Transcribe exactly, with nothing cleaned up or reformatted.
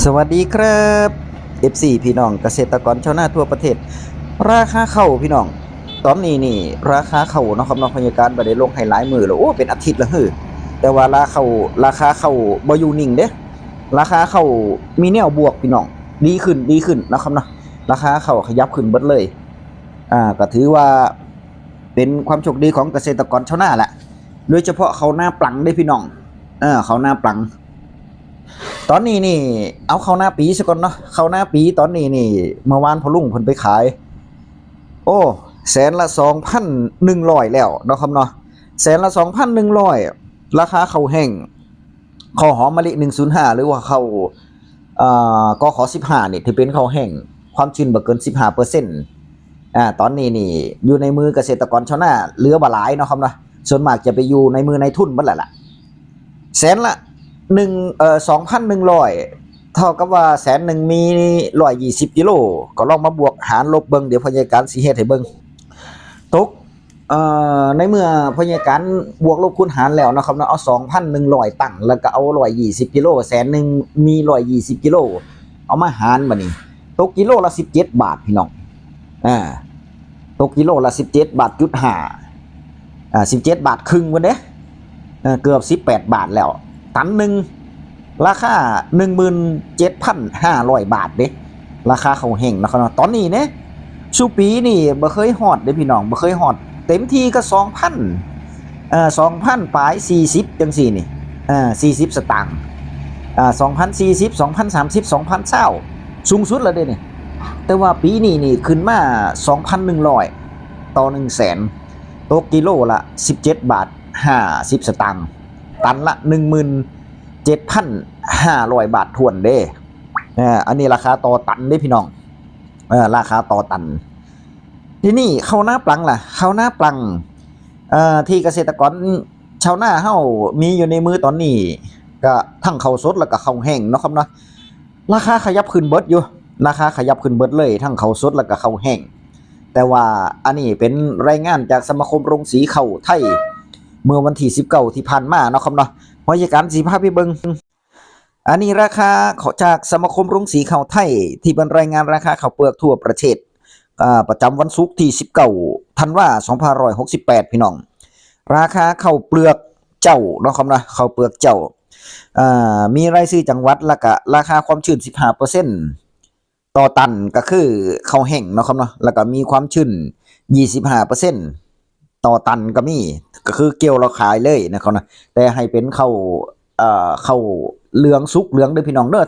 สวัสดีครับ เอฟซี พี่น้องเกษตรกรชาวนาทั่วประเทศ ราคาข้าวพี่น้อง ตอนนี้นี่ราคาข้าวเนาะครับเนาะ พยากรณ์บ่ได้ลงให้หลายมื้อแล้ว โอ้ เป็นอาทิตย์แล้วเฮ้อ แต่ว่าราคาข้าว ราคาข้าวบ่อยู่นิ่งเด้ ราคาข้าวมีแนวบวกพี่น้อง ดีขึ้น ดีขึ้นเนาะครับเนาะ ราคาข้าวขยับขึ้นเบิดเลย อ่า ก็ถือว่าเป็นความโชคดีของเกษตรกรชาวนาแหละ โดยเฉพาะข้าวนาปลังเด้พี่น้อง เออ ข้าวนาปลัง ตอนนี้นี่ เอาข้าวนาปีซะก่อนเนาะ ข้าวนาปีตอนนี้นี่ เมื่อวานพ่อลุงเพิ่นไปขาย โอ้ แสนละ สองพันหนึ่งร้อย แล้วเนาะครับเนาะ แสนละ สองพันหนึ่งร้อย ราคาข้าวแห้ง ข้าวหอมมะลิ หนึ่งศูนย์ห้า หรือว่าข้าว เอ่อ กข สิบห้า นี่ ที่เป็นข้าวแห้ง ความชื้นบ่เกิน สิบห้าเปอร์เซ็นต์ อ่า ตอนนี้นี่ อยู่ในมือเกษตรกรชาวนา เหลือบ่หลายเนาะครับเนาะ ส่วนมากจะไปอยู่ในมือนายทุนเบิดแล้วล่ะ แสนละ หนึ่ง เอ่อ สองพันหนึ่งร้อย เท่ากับว่าแสนหนึ่งมี ร้อยยี่สิบกิโล ก็ลองมาบวกหารลบเบิ่ง เดี๋ยวพยากรณ์สิเฮ็ดให้เบิ่ง ตก เอ่อ ในเมื่อพยากรณ์บวกลบคูณหารแล้วเนาะครับเนาะ เอา สองพันหนึ่งร้อย ตั้ง แล้วก็เอา ร้อยยี่สิบกิโล แสนหนึ่งมี ร้อยยี่สิบกิโล เอามาหารบัดนี้ ตกกิโลละ สิบเจ็ดบาทพี่น้อง อ่า ตกกิโลละ สิบเจ็ดบาทจุดห้า อ่า สิบเจ็ดบาทครึ่งพุ้นเด้ เออ เกือบ สิบแปดบาทแล้ว ตันหนึ่ง ราคา หนึ่งหมื่นเจ็ดพันห้าร้อยบาทเด้ ราคาข้าวแห้งเนาะครับเนาะ ตอนนี้เนี่ย ซุปีนี่บ่เคยฮอดเด้พี่น้อง บ่เคยฮอด เต็มที่ก็ สองพัน เอ่อ สองพันปลาย สี่สิบ จังซี่นี่ เอ่อ สี่สิบสตางค์ อ่า สองพันสี่สิบ สองพันสามสิบ สองพันซาว สูงสุดแล้วเด้นี่ แต่ว่าปีนี้นี่ขึ้นมา สองพันหนึ่งร้อย ต่อ หนึ่งแสน ตกกิโลละ สิบเจ็ดบาท ห้าสิบสตางค์ ตันละ หนึ่งหมื่นเจ็ดพันห้าร้อยบาทถ้วนเด้ เอ่อ อันนี้ราคาต่อตันเด้พี่น้อง เอ่อ ราคาต่อตัน ทีนี้ข้าวนาปลังล่ะ ข้าวนาปลัง เอ่อ ที่เกษตรกรชาวนาเฮามีอยู่ในมือตอนนี้ ก็ทั้งข้าวสดแล้วก็ข้าวแห้งเนาะครับเนาะ ราคาขยับขึ้นเบิดอยู่ ราคาขยับขึ้นเบิดเลย ทั้งข้าวสดแล้วก็ข้าวแห้ง แต่ว่าอันนี้เป็นรายงานจากสมาคมโรงสีข้าวไทย เมื่อวันที่ สิบเก้า ที่ผ่านมาเนาะครับเนาะ พยากรณ์สิพาไปเบิ่ง อันนี้ราคาจากสมาคมโรงสีข้าวไทย ที่เป็นรายงานราคาข้าวเปลือกทั่วประเทศ อ่า ประจำวันศุกร์ที่ สิบเก้า ธันวา สองพันห้าร้อยหกสิบแปด พี่น้อง ราคาข้าวเปลือกเจ้าเนาะครับเนาะ ข้าวเปลือกเจ้า อ่า มีรายชื่อจังหวัด แล้วก็ราคาความชื้น สิบห้าเปอร์เซ็นต์ ต่อตัน ก็คือข้าวแห้งเนาะครับเนาะ แล้วก็มีความชื้น ยี่สิบห้าเปอร์เซ็นต์ ต่อตันก็มี ก็คือเกี่ยวแล้วขายเลยนะครับนะ แต่ให้เป็นข้าว เอ่อ ข้าวเหลืองสุกเหลืองเด้อพี่น้องเด้อ